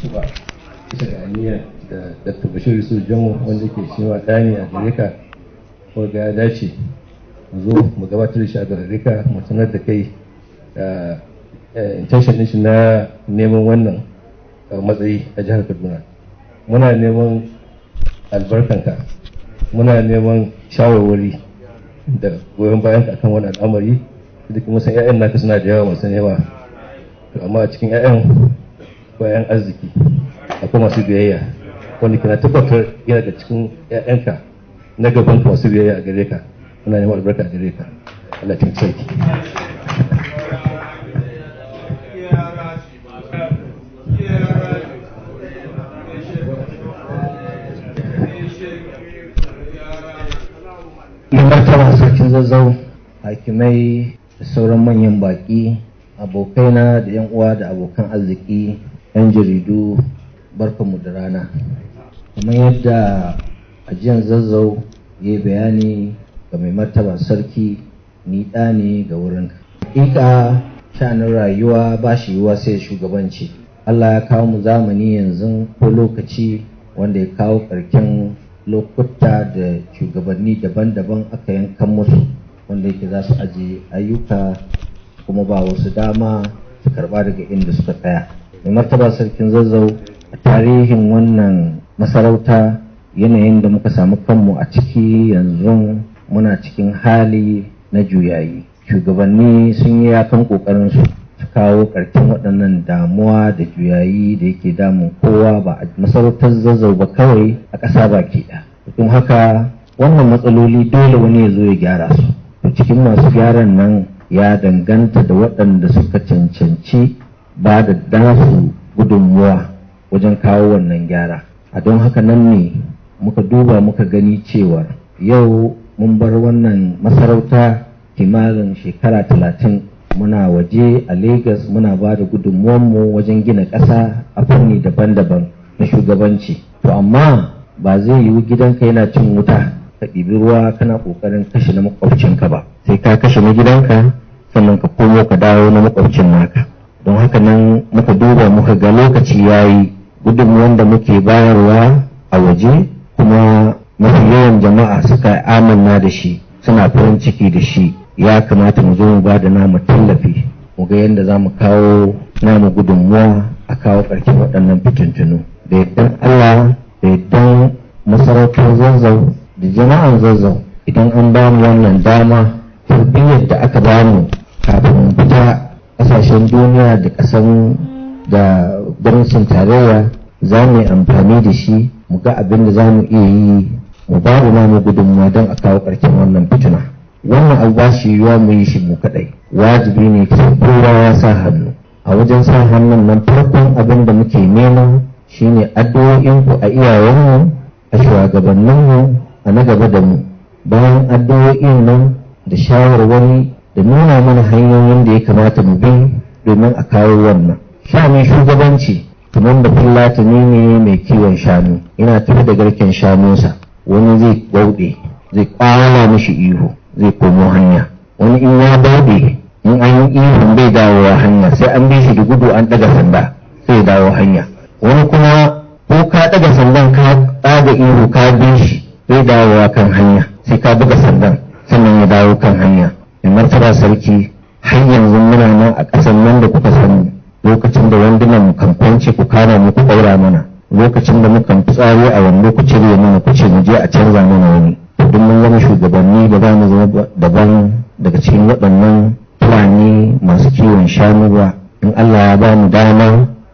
tuntuɓa bisa ga aniyar da Dr. Bashir Yusuf Jamo, wanda ke shi ma ɗa ne a gare ka, ko ga ya dace mu zo mu gabatar da shi a gare ka, mu sanar da kai intention ɗin shi na neman wannan matsayi a jihar Kaduna. Muna neman albarkanka, muna neman shawarwari da goyon bayan ka akan wani al'amari. Duk mun san 'ya'yan naka suna da yawa masu nema, to amma a cikin 'ya'yan bayan arziki akwai masu biyayya, wanda kana tabbatar yana da cikin 'ya'yanka na gaban ka masu biyayya a gare ka. Muna neman albarka a gare ka. Allah ya taimake sarki. Mai martaba Sarkin Zazzau, hakimai da sauran manyan baƙi, abokaina da 'yan uwa da abokan arziki, 'yan jaridu, barkanmu da rana. Kamar yadda ajiyan Zazzau ya yi bayani ga mai martaba sarki, ni ɗa ne ga wurin. Hakika sha'anin rayuwa ba shi yiwuwa sai shugabanci. Allah ya kawo mu zamani yanzu ko lokaci wanda ya kawo ƙarken lokuta da shugabanni daban-daban aka yankan musu, wanda yake za su aje ayyuka kuma ba wasu dama su karba daga inda suka tsaya. Mai martaba Sarkin Zazzau, a tarihin wannan masarauta, yanayin da muka samu kanmu a ciki yanzu, muna cikin hali na juyayi. Shugabanni sun yi yakan ƙoƙarinsu su kawo ƙarshen waɗannan damuwa da juyayi da yake damun kowa, ba a masarautar Zazzau ba kawai, a ƙasa baki ɗaya. Don haka wannan matsaloli dole wani ya zo ya gyara su. To cikin masu gyaran nan ya danganta da waɗanda suka cancanci ba da nasu gudunmuwa wajen kawo wannan gyara. A don haka nan ne muka duba muka gani cewa yau mun bar wannan masarauta kimanin shekara 30 muna waje a Legas, muna ba da gudunmuwanmu wajen gina ƙasa a fanni daban-daban na shugabanci. To amma ba zai yiwu gidanka yana cin wuta ka ɗibi ruwa kana ƙoƙarin kashe na makwabcinka ba, sai ka kashe na gidanka sannan ka komo ka dawo na makwabcin naka. Don haka nan muka duba muka ga lokaci ya yi, gudunmuwan da muke bayarwa a waje kuma mafi yawan jama'a suka amanna da shi, suna farin ciki da shi, ya kamata mu zo mu ba da namu tallafi, mu ga yadda za mu kawo namu gudunmuwa a kawo ƙarshen waɗannan fitintunu. Da yardan Allah, da yardan masarautar Zazzau da jama'an Zazzau, idan an ba mu wannan dama, tarbiyyar da aka ba mu kafin mu fita ƙasashen duniya da ƙasan da gwamnatin tarayya, za mu yi amfani da shi mu ga abin da za mu iya yi mu ba da namu gudunmuwa don a kawo ƙarshen wannan fitina. Wannan abu ba shi yiwuwa mu yi shi mu kaɗai, wajibi ne sai kowa ya sa hannu. A wajen sa hannun nan, farkon abin da muke nema shine addu'o'inku a iyayenmu, a shugabanninmu, a na gaba da mu. Bayan addu'o'in nan da shawarwari da nuna mana hanyoyin da ya kamata mu bi domin a kawo wannan sha'anin shugabanci, kamar da fulatani ne mai kiwon shanu yana tafi da garken shanunsa, wani zai bauɗe, zai kwala mishi ihu, zai komo hanya. Wani in ya bauɗe, in an yi ihun bai dawowa hanya, sai an bi shi da gudu an ɗaga sanda sai ya dawo hanya. Wani kuma ko ka ɗaga sandan ka ɗaga ihu ka bi shi, bai dawowa kan hanya, sai ka buga sandan sannan ya dawo kan hanya. Mai martaba sarki, har yanzu muna nan a ƙasan nan da kuka sani, lokacin da wandunan mu kan kwance ku kama mu ku ɗaura mana, lokacin da mukan fitsari a wando ku cire mana ku ce mu je a canza mana wani. Duk mun zama shugabanni, ba za mu zama daban daga cikin waɗannan Fulani masu kiwon shanu ba. In Allah ya ba mu dama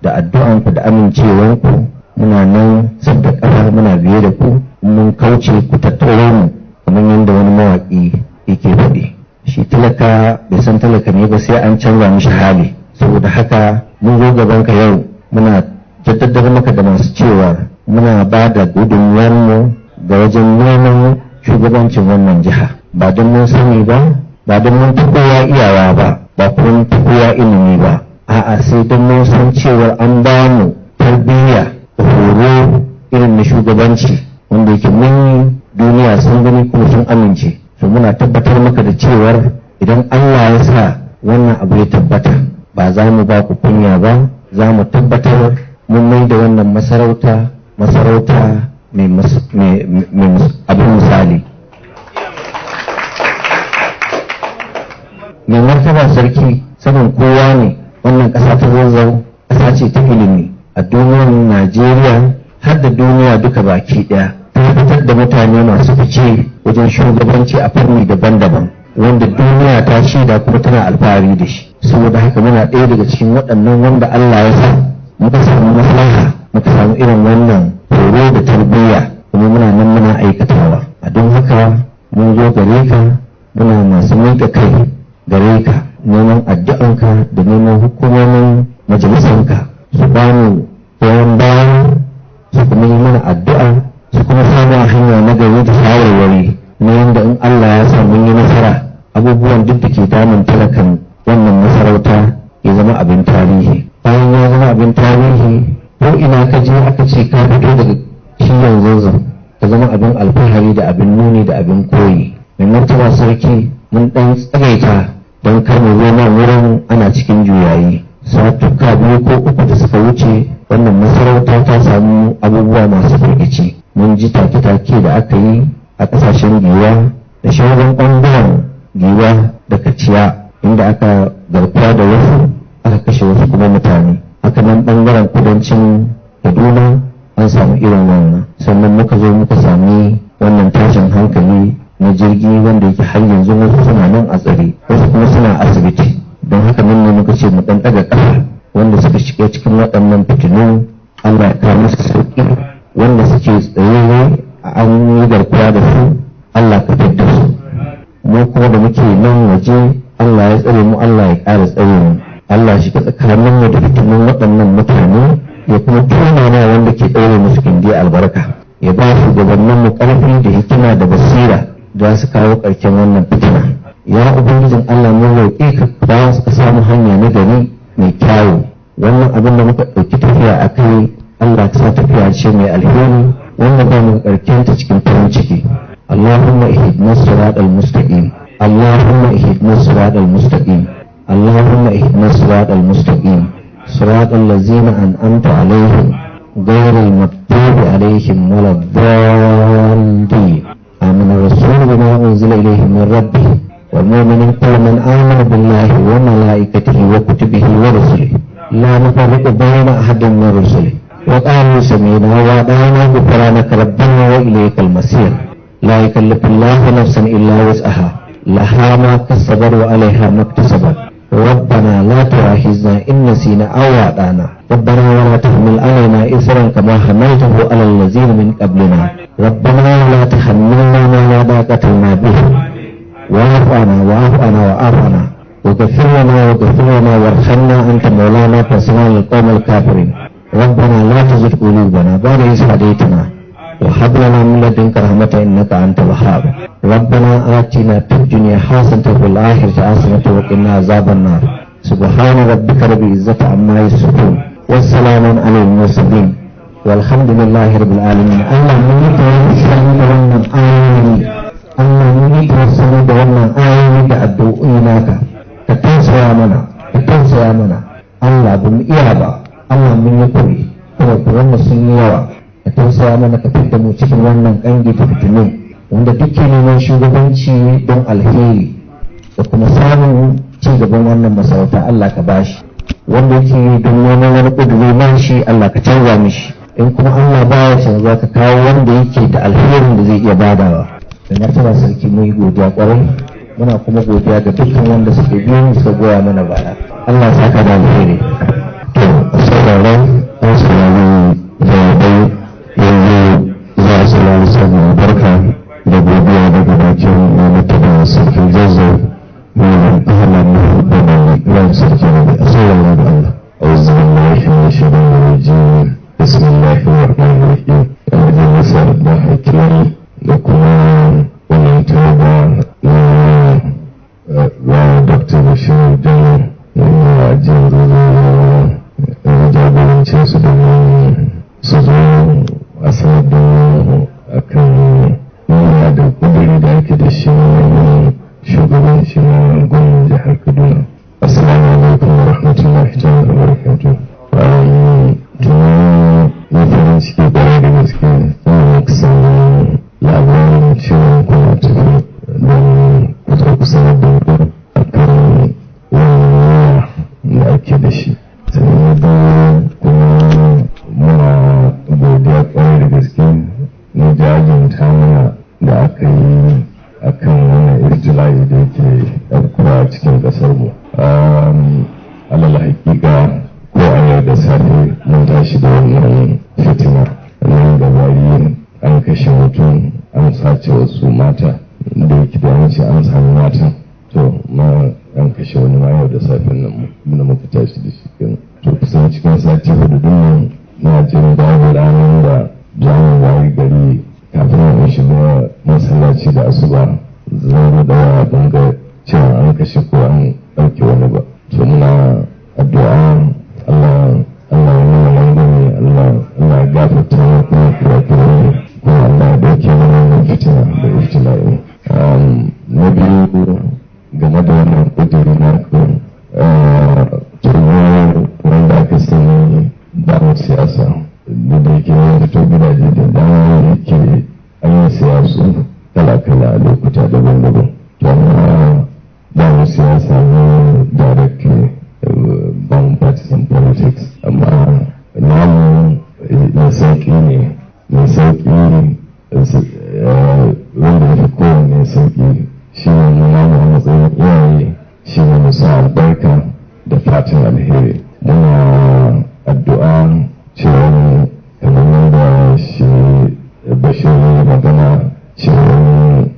da addu'anku da amincewanku, muna nan sabda ƙafa, muna biye da ku. Mun kauce, ku tattaro mu, kamar yadda wani mawaƙi yake faɗi, shi talaka bai san talaka ne ba sai an canza mishi hali. Saboda haka mun zo gaban ka yau, muna jaddadar maka da masu cewa muna ba da gudunmuwarmu ga wajen neman shugabancin wannan jiha, ba don mun sani ba, ba don mun fi kowa iyawa ba, ba kuma mun fi kowa ilimi ba, a'a, sai don mun san cewa an ba mu tarbiyya da horo irin na shugabanci wanda yake mun yi, duniya sun gani kuma sun amince. To muna tabbatar maka da cewar idan Allah ya sa wannan abu ya tabbata, ba za mu ba ku kunya ba, za mu tabbatar mun mai mai da wannan masarauta masarauta mai abin misali. Mai martaba sarki, sanin kowa ne wannan ƙasa ta Zazzau ƙasa ce ta ilimi a duniyar Najeriya har da duniya duka baki ɗaya. Ta fitar da mutane masu fice wajen shugabanci a fanni daban-daban wanda duniya ta shaida kuma tana alfahari da shi. Saboda haka muna ɗaya daga cikin waɗannan wanda Allah ya sa muka samu maslaha, muka samu irin wannan horo da tarbiyya, kuma muna nan muna aikatawa. A don haka mun zo gare ka muna masu miƙa kai gare ka, neman addu'anka da neman hukumomin majalisanka su ba mu goyon baya, su kuma yi mana addu'a, su kuma samu a hanya na gari da shawarwari na yadda in Allah ya sa mun yi nasara, abubuwan duk da ke damun talakan wannan masarauta ya zama abin tarihi. Bayan ya zama abin tarihi, ko ina ka je aka ce ka fito daga shiyan Zazzau, ka zama abin alfahari da abin nuni da abin koyi. Mai martaba sarki, mun ɗan tsagaita don kar mu zo nan wurin ana cikin juyayi. Satuka 2 ko 3 da suka wuce, wannan masarauta ta samu abubuwa masu firgici. Mun ji take-take da aka yi a ƙasashen Giwa da shawarar ɓangaren Giwa da Kaciya, inda aka garkuwa da wasu, aka kashe wasu kuma mutane. Haka nan ɓangaren kudancin Kaduna an samu irin wannan. Sannan muka zo muka sami wannan tashin hankali na jirgi wanda yake har yanzu wasu suna nan a tsare, wasu kuma suna asibiti. Don haka nan ne muka ce mu ɗan ɗaga ƙafa wanda suka shiga cikin waɗannan fitinu, Allah ya kawo musu sauƙi. Wanda suke tsaye an yi garkuwa da su, Allah ka fidda su. Mu kuma da muke nan waje, Allah ya tsare mu, Allah ya ƙara tsare mu. Allah shi ka tsakanin mu da fitinun waɗannan mutane, ya kuma tona ma wanda ke ɗaure musu gindi albarka, ya ba shugabannin mu ƙarfi da hikima da basira da su kawo ƙarshen wannan fitina. Ya Ubangijin Allah, mun roƙe ka ba su ka samu hanya na gari mai kyawu. Wannan abin da muka ɗauki tafiya a kai, Allah ka sa tafiya ce mai alheri wanda ba mu ƙarshen ta cikin farin ciki. Allahumma ihdina siratal mustaqim, Allahumma ihdina siratal mustaqim, Allahumma ihdina siratal mustaqim, siratal ladzina an'amta alaihim ghayril maghdubi alaihim waladdallin. آمن الرسول بما أنزل إليه من ربه والمؤمنون كل من آمن بالله وملائكته وكتبه ورسله لا نفرق بين أحد من رسله وقالوا سمعنا وأطعنا غفرانك ربنا وإليك المصير. لا يكلف الله نفسا إلا وسعها، لها ما كسبت وعليها ما اكتسبت. ربنا لا تؤاخذنا إن نسينا أو أخطأنا، ربنا ولا تحمل علينا إصرا كما حملته على الذين من قبلنا، ربنا ولا تحملنا ما لا طاقة لنا به، واعف عنا واعف عنا واعف عنا وغفر لنا واغفر لنا وارحمنا أنت مولانا فانصرنا على القوم الكافرين. ربنا لا تزغ قلوبنا بعد إذ هديتنا وهب لنا من لدنك رحمة إنك أنت الوهاب. ربنا آتنا في الدنيا حسنة وفي الآخرة حسنة وقنا عذاب النار. سبحان ربك رب العزة عما يصفون والسلام على المرسلين والحمد لله رب العالمين. Allah mun yi tawassuli da wannan ayoyi, Allah mun yi tawassuli da wannan ayoyi da addu'o'i naka, ka tausaya mana, ka tausaya mana. Allah ba mu iya ba, Allah mun yi kuri, kurakuran mu sun yi yawa, ka tausaya mana, ka fitar mu cikin wannan kangi da fitinu wanda duk ke neman shugabanci don alheri da kuma samun ci gaban wannan masarauta, Allah ka bashi. Wanda yake don neman wani ƙuduri na shi, Allah ka canza mishi. In kuma Allah baya canza, ka kawo wanda yake da alherin da zai iya badawa. Da martaba sarki, mun yi godiya kwarai, muna kuma godiya ga dukkan wanda suke biyo mu suka goya mana baya. Allah ya saka da alheri. To, sauraron an saurari jawabai, yanzu za a saurari sabon barka da godiya daga bakin mai martaba sarkin Zazzau, Malam Ahmad Nuhu Bamalli. Ran sarki ne, a saurara da Allah. أعوذ بالله من الشيطان الرجيم، بسم الله الرحمن الرحيم. Yan majalisar da hakimai da kuma wannan tawaga na wa Dr. Bashir Bello na jin na jagoranci. ce an samu mata. To ma an kashe wani ma yau da safen nan da muka tashi da shi kenan. To kusan cikin sati 4 din nan na jin babu ranar da za mu wayi gari kafin mu shiga masallaci da asuba zan da ban ga cewa an kashe ko an ɗauke wani ba. To muna addu'a Allah Allah ya nuna rangwame, Allah Allah ya gafarta mana kuma kurakurai, kuma Allah ya ɗauke mana wannan fitina da iftila'i. Na biyu, game da wannan ƙudiri na ku, tsoro wanda aka sani ba mu siyasa, da da yake ya fito gidaje da dama yake an yi siyasu kala-kala a lokuta daban-daban. To amma ba mu siyasa ne directly, ba mu partisan politics, amma namu mai sauƙi ne, mai sauƙi, wanda ya fi kowanne sauƙi shi ne mu namu a matsayin iyaye shi ne mu sa albarka da fatan alheri. Muna addu'a cewa kamar yadda shi Bashir ya magana cewa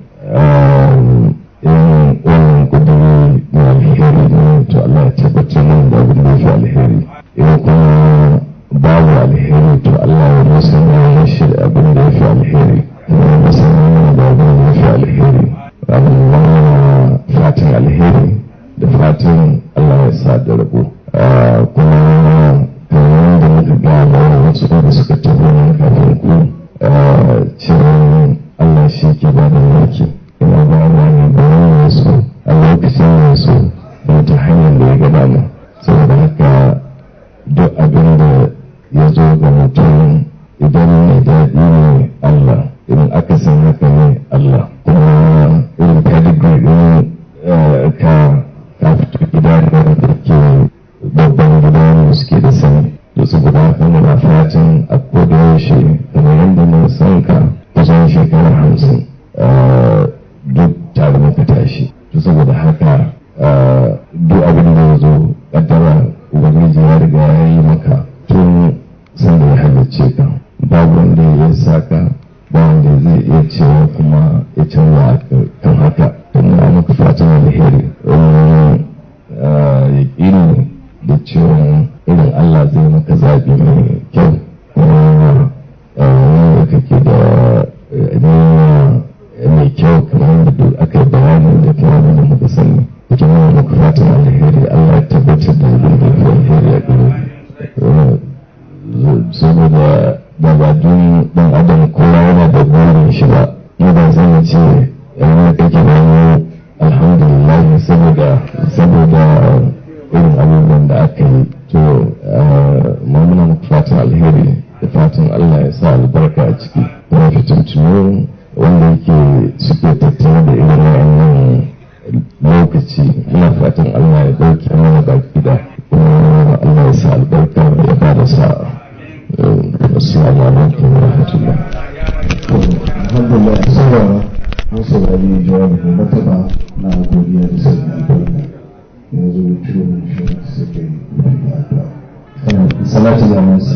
in wannan kuduri mai alheri ne, to Allah ya tabbatar mana da abin da ya fi alheri. In kuma babu alheri, to Allah ya musanya mashi da abin da ya fi alheri, ya musanya mana da abin da ya fi alheri. Muna fatan alheri da fatan Allah ya sa da rabo. Kuma kamar yadda muka gaya ma wasu da suka taho nan kafin ku cewa Allah shi ke ba da mulki, yana ba ne da wani so a lokacin da so da ta hanyar da ya ga dama. Saboda haka duk abin da ya zo ga mutum, idan mai daɗi ne Allah, idan aka san haka ne Allah. Kuma irin pedigree ɗin ka, ka fito gida ne da ke babban gida ne suke da sani. To saboda haka muna fatan a kodayaushe kamar yadda mun san ka kusan shekara 50, duk tare muka tashi. To saboda haka duk abin da ya zo kaddara Ubangiji ya riga ya yi maka tun sanda ya halicce ka, babu wanda ya sa ka, ba wanda zai iya cewa kuma ya canza kan haka. To muna maka fatan alheri, yaƙini da cewa irin Allah zai maka zaɓi mai kyau, kuma wanda kake da niyya mai kyau kamar yadda duk aka yi bayani da kuma abin da muka sani. Ita muna maka fatan alheri, Allah ya tabbatar da abin da ya alheri a gare. Saboda da ba dun dan adam kowa yana da burin shi ba, ni ba zan ce yana kake ba mu, alhamdulillah, saboda irin abubuwan da aka yi. To mu muna muku fatan alheri da fatan Allah ya sa albarka a ciki. Kuma fitintunu wanda yake suke tattare da irin wa'annan lokaci, muna fatan Allah ya dauke mana baki da kuma Allah ya sa albarka ya ba da sa'a. Assalamu alaikum wa rahmatullah. Alhamdulillah, saurara, an saurari jawabin mai martaba na godiya da sanya albarka. Yanzu ciwon shi suka yi da addu'a. Salatu ga masu.